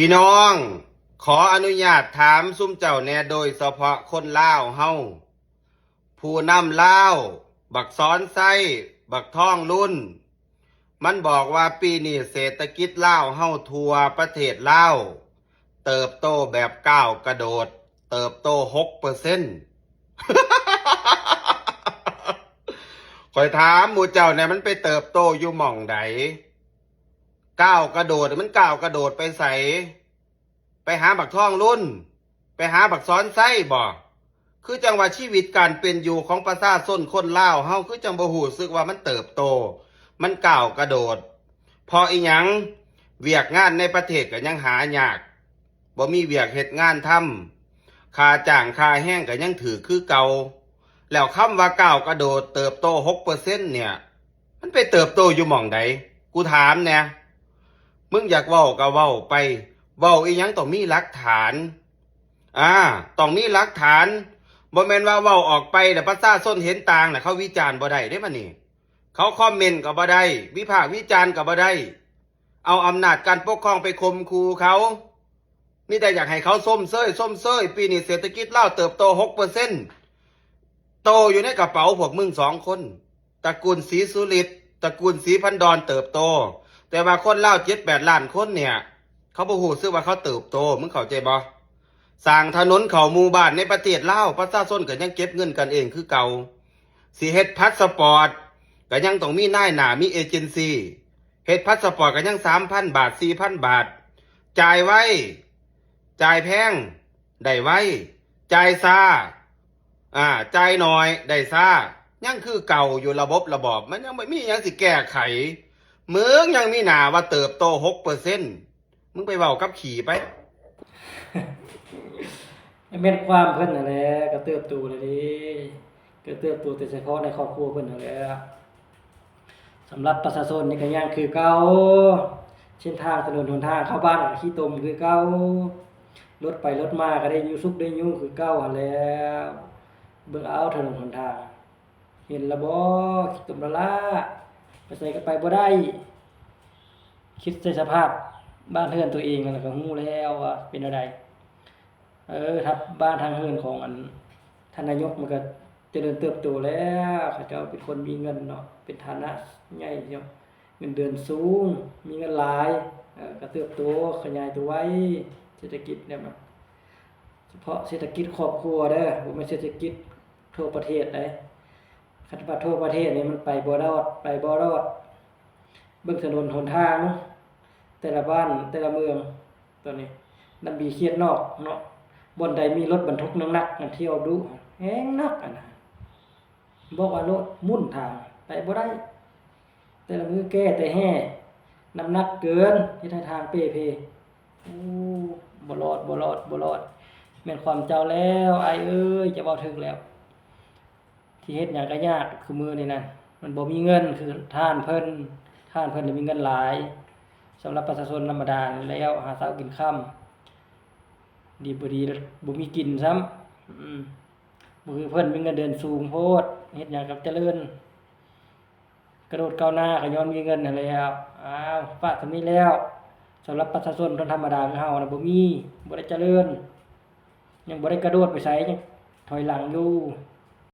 ພີ່ນ້ອງ ຂໍອະນຸຍາດຖາມຊຸມເຈົ້າແດ່ ໂດຍສະເພາະຄົນລາວເຮົາ ຜູ້ນຳລາວ ບັກສອນໄຊ ບັກທອງລຸນ ມັນບອກວ່າປີນີ້ເສດຖະກິດລາວເຮົາທົ່ວປະເທດລາວ ເຕີບໂຕແບບກ້າວກະໂດດ ເຕີບໂຕຫົກເປີເຊັນ. ຂ້ອຍຖາມໝູ່ເຈົ້າແດ່ ມັນໄປເຕີບໂຕຢູ່ໝ່ອງໃດ? ກ້າວກະໂດດ ມັນກ້າວກະໂດດໄປໃສ? ໄປຫາບັກທອງລຸນ? ໄປຫາບັກສອນໄຊບໍ? ຄືຈັ່ງວ່າຊີວິດການເປັນຢູ່ຂອງປະຊາຊົນຄົນລາວເຮົາ ຄືຈັ່ງບໍ່ຮູ້ສຶກວ່າມັນເຕີບໂຕ ມັນກ້າວກະໂດດ. ເພາະອີຫຍັງ? ວຽກງານໃນປະເທດກໍຍັງຫາຍາກ ບໍ່ມີວຽກເຮັດງານທຳ, ຄ່າຈ້າງຄ່າແຮງກໍຍັງຖືກຄືເກົ່າ. ແລ້ວຄຳວ່າກ້າວກະໂດດເຕີບໂຕຫົກເປີເຊັນເນີ້ຍ ມັນໄປເຕີບໂຕຢູ່ໝ່ອງໃດ? ກູຖາມແດ່. ມຶງຢາກເວົ້າກໍເວົ້າໄປ, ເວົ້າອີຫຍັງຕ້ອງມີຫຼັກຖານ. ອາ, ຕ້ອງມີຫຼັກຖານ. ບໍ່ແມ່ນວ່າເວົ້າອອກໄປແລ້ວປະຊາຊົນເຫັນຕ່າງນະ ເຂົາວິຈານບໍ່ໄດ້ເດ້ບັດນີ້. ເຂົາຄອມເມັນກໍບໍ່ໄດ້, ວິພາກວິຈານກໍບໍ່ໄດ້. ເອົາອຳນາດການປົກຄອງໄປຂົ່ມຂູ່ເຂົາ. ມີແຕ່ຢາກໃຫ້ເຂົາຊົມເຊີຍ, ຊົມເຊີຍ, ປີນີ້ເສດຖະກິດລາວເຕີບໂຕຫົກເປີເຊັນ. ໂຕຢູ່ໃນກະເປົາພວກມຶງສອງຄົນ. ຕະກູນສີສຸລິດ, ຕະກູນສີພັນດອນເຕີບໂຕ. ແຕ່ວ່າຄົນລາວເຈັດແປດລ້ານຄົນເນີ້ຍ ເຂົາບໍ່ຮູ້ສຶກວ່າເຂົາເຕີບໂຕ, ມຶງເຂົ້າໃຈບໍ່? ສ້າງຖະໜົນເຂົ້າໝູ່ບ້ານໃນປະເທດລາວ, ປະຊາຊົນກໍຍັງເກັບເງິນກັນເອງຄືເກົ່າ. ຊິເຮັດພາສະປອດ ກໍຍັງຕ້ອງມີນາຍໜ້າ, ມີເອເຈັນຊີ. ເຮັດພາສະປອດກໍຍັງສາມພັນບາດ, ສີ່ພັນບາດ. ຈ່າຍໄວ, ຈ່າຍແພງ, ໄດ້ໄວ. ຈ່າຍຊ້າ, ອາ, ຈ່າຍໜ້ອຍ, ໄດ້ຊ້າ. ຍັງຄືເກົ່າຢູ່, ລະບົບລະບອບ ມັນຍັງບໍ່ມີຫຍັງຊິແກ້ໄຂ. ມຶງຍັງມີໜ້າວ່າເຕີບໂຕຫົກເປີເຊັນ. ມຶງໄປເວົ້າກັບຂີ້ໄປ. ແມ່ນຄວາມເພິ່ນຫັ້ນແຫຼະ, ກໍເຕີບໂຕແລ້ວເດ້, ກໍເຕີບໂຕແຕ່ສະເພາະໃນຄອບຄົວເພິ່ນຫັ້ນແຫຼະ. ສຳລັບປະຊາຊົນນີ້ກໍຍັງຄືເກົ່າ, ເສັ້ນທາງຖະໜົນຫົນທາງເຂົ້າບ້ານກໍຂີ້ຕົມຄືເກົ່າ, ລົດໄປລົດມາກໍໄດ້ຢູ່ສຸກໄດ້ຢູ່ຄືເກົ່າຫັ້ນແຫຼະ. ເບິ່ງເອົາຖະໜົນຫົນທາງ. ເຫັນລະບໍ? ຂີ້ຕົມລ້າໆ ໄປໃສກໍໄປບໍ່ໄດ້. ຄິດໃສ່ສະພາບບ້ານເຮືອນຕົວເອງແລ້ວກໍຮູ້ແລ້ວວ່າເປັນແນວໃດ. ເອີ ທັບບ້ານທາງເຮືອນຂອງອັນທ່ານນາຍົກມັນກໍຈະເລີນເຕີບໂຕແລ້ວ, ເຂົາເຈົ້າເປັນຄົນມີເງິນເນາະ, ເປັນຖານະໃຫຍ່ເນາະ, ເງິນເດືອນສູງ, ມີເງິນຫຼາຍ, ເອີ ກໍເຕີບໂຕ, ຂະຫຍາຍຕົວໄວ, ເສດຖະກິດແນວນັ້ນ. ສະເພາະເສດຖະກິດຄອບຄົວເດີ, ບໍ່ແມ່ນເສດຖະກິດທົ່ວປະເທດໃດ. ຄັນວ່າທົ່ວປະເທດນີ້ມັນໄປບໍ່ລອດ, ໄປບໍ່ລອດ. ເບິ່ງຖະໜົນຫົນທາງແຕ່ລະບ້ານແຕ່ລະເມືອງຕອນນີ້, ນຳບີເຂດນອກເນາະ, ບ່ອນໃດມີລົດບັນທຸກໜັກໆ ມັນທ່ຽວດຸແຮງໜັກອັນນະ. ບອກວ່າໂລດໝຸນທາງໄປບໍ່ໄດ້, ແຕ່ລະມື້ແກ່ແຕ່ແຫ່, ນ້ຳໜັກເກີນ, ເຮັດໃຫ້ທາງເປ່ເພ. ໂອ້ ບໍ່ລອດ, ບໍ່ລອດ, ບໍ່ລອດ. ແມ່ນຄວາມເຈົ້າແລ້ວ, ອ້າຍເອີຍ, ເຈົ້າເວົ້າຖືກແລ້ວ. ທີ່ເຮັດຫຍັງກໍຍາກ, ຄືມື້ນີ້ນະ ມັນບໍ່ມີເງິນຄືທ່ານເພິ່ນ, ທ່ານເພິ່ນລະມີເງິນຫຼາຍ. ສຳລັບປະຊາຊົນທຳມະດາແລ້ວ ຫາເຊົ້າກິນຄ່ຳ, ດີບໍ່ດີ ບໍ່ມີກິນຊ້ຳ. ອືມ ບໍ່ຄືເພິ່ນມີເງິນເດືອນສູງໂພດ, ເຮັດຫຍັງກໍຈະເລີນ ກະໂດດກ້າວໜ້າກໍຍ້ອນມີເງິນຫັ້ນແຫຼະ. ອ້າວ ຝາກສ່ຳນີ້ແລ້ວ. ສຳລັບປະຊາຊົນຄົນທຳມະດາຄືເຮົານະ ບໍ່ມີ, ບໍ່ໄດ້ຈະເລີນ, ຍັງບໍ່ໄດ້ກະໂດດໄປໃສ, ຍັງຖອຍຫຼັງຢູ່.